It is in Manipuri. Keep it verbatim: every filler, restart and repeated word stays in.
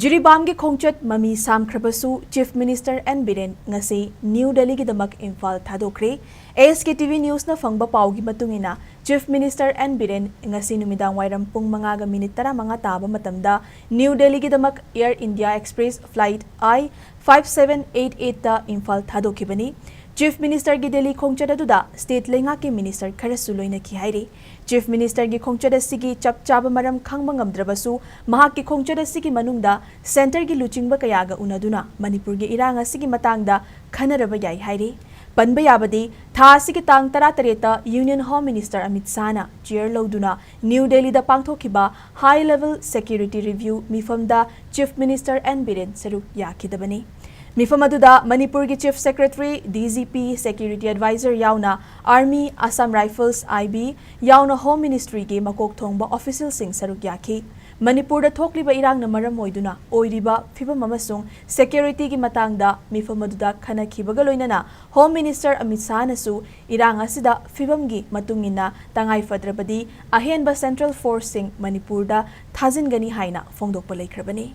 ꯖꯤꯔꯤꯕꯥꯝꯒꯤ ꯈꯣꯡꯆꯠ ꯃꯃꯤ ꯁꯥꯝꯈ꯭ꯔꯕꯁꯨ, Chief Minister ꯑꯦꯟ ꯕꯤꯔꯦꯟ ꯉꯁꯤ ꯅ꯭ꯌꯨ ꯗꯦꯜꯂꯤꯒꯤꯗꯃꯛ ꯏꯝꯐꯥꯜ ꯊꯥꯗꯣꯛꯈ꯭ꯔꯦ꯫ ASKTV Newsꯅ ꯐꯪꯕ ꯄꯥꯎꯒꯤ ꯃꯇꯨꯡ ꯏꯟꯅ, Chief Minister ꯑꯦꯟ ꯕꯤꯔꯦꯟ ꯉꯁꯤ ꯅꯨꯃꯤꯗꯥꯡ ꯋꯥꯏꯔꯝ ꯄꯨꯡ ꯃꯉꯥꯒ ꯃꯤꯅꯤꯠ ꯇꯔꯥꯃꯉꯥ ꯇꯥꯕ ꯃꯇꯝꯗ new ꯗꯦꯜꯂꯤꯒꯤꯗꯃꯛ Air India Express Flight I five seven eight eight ꯇ ꯏꯝꯐꯥꯜ ꯊꯥꯗꯣꯛꯈꯤꯕꯅꯤ꯫ Chief Ministerꯒꯤ ꯗꯦꯜꯂꯤ ꯈꯣꯡꯆꯠ ꯑꯗꯨꯗ state ꯂꯩꯉꯥꯛꯀꯤ minister ꯈꯔꯁꯨ ꯂꯣꯏꯅꯈꯤ ꯍꯥꯏꯔꯤ꯫ Chief Ministerꯒꯤ ꯈꯣꯡꯆꯠ ꯑꯁꯤꯒꯤ ꯆꯞ ꯆꯥꯕ ꯃꯔꯝ ꯈꯪꯕ ꯉꯝꯗ꯭ꯔꯕꯁꯨ, ꯃꯍꯥꯛꯀꯤ ꯈꯣꯡꯆꯠ ꯑꯁꯤꯒꯤ ꯃꯅꯨꯡꯗ centreꯒꯤ ꯂꯨꯆꯤꯡꯕ ꯀꯌꯥꯒ ꯎꯅꯗꯨꯅ ꯃꯅꯤꯄꯨꯔꯒꯤ ꯏꯔꯥꯡ ꯑꯁꯤꯒꯤ ꯃꯇꯥꯡꯗ ꯈꯟꯅꯔꯕ ꯌꯥꯏ ꯍꯥꯏꯔꯤ꯫ ꯄꯟꯕ ꯌꯥꯕꯗꯤ, ꯊꯥ ꯑꯁꯤꯒꯤ ꯇꯥꯡ ꯇꯔꯥꯇꯔꯦꯠꯇ Union Home Minister ꯑꯃꯤꯠ ꯁꯥꯍꯅ chair ꯂꯧꯗꯨꯅ ꯅ꯭ꯌꯨ ꯗꯦꯜꯂꯤꯗ ꯄꯥꯡꯊꯣꯛꯈꯤꯕ High Level Security Review ꯃꯤꯐꯝꯗ Chief Minister ꯑꯦꯟ ꯕꯤꯔꯦꯟ ꯁꯔꯨꯛ ꯌꯥꯈꯤꯗꯕꯅꯤ꯫ ꯃꯤꯐꯝ ꯑꯗꯨꯗ ꯃꯅꯤꯄꯨꯔꯒꯤ Chief Secretary, DGP, Security Advisor ꯌꯥꯎꯅ Army, Assam Rifles, IB ꯌꯥꯎꯅ Home Ministryꯒꯤ ꯃꯀꯣꯛ ꯊꯣꯡꯕ officialꯁꯤꯡ ꯁꯔꯨꯛ ꯌꯥꯈꯤ꯫ ꯃꯅꯤꯄꯨꯔꯗ ꯊꯣꯛꯂꯤꯕ ꯏꯔꯥꯡꯅ ꯃꯔꯝ ꯑꯣꯏꯗꯨꯅ ꯑꯣꯏꯔꯤꯕ ꯐꯤꯕꯝ ꯑꯃꯁꯨꯡ securityꯒꯤ ꯃꯇꯥꯡꯗ ꯃꯤꯐꯝ ꯑꯗꯨꯗ ꯈꯟꯅꯈꯤꯕꯒ ꯂꯣꯏꯅꯅ Home Minister ꯑꯃꯤꯠ ꯁꯥꯍꯅꯁꯨ ꯏꯔꯥꯡ ꯑꯁꯤꯗ ꯐꯤꯕꯝꯒꯤ ꯃꯇꯨꯡ ꯏꯟꯅ ꯇꯉꯥꯏ ꯐꯗ꯭ꯔꯕꯗꯤ ꯑꯍꯦꯟꯕ central forceꯁꯤꯡ ꯃꯅꯤꯄꯨꯔꯗ ꯊꯥꯖꯤꯟꯒꯅꯤ ꯍꯥꯏꯅ ꯐꯣꯡꯗꯣꯛꯄ ꯂꯩꯈ꯭ꯔꯕꯅꯤ꯫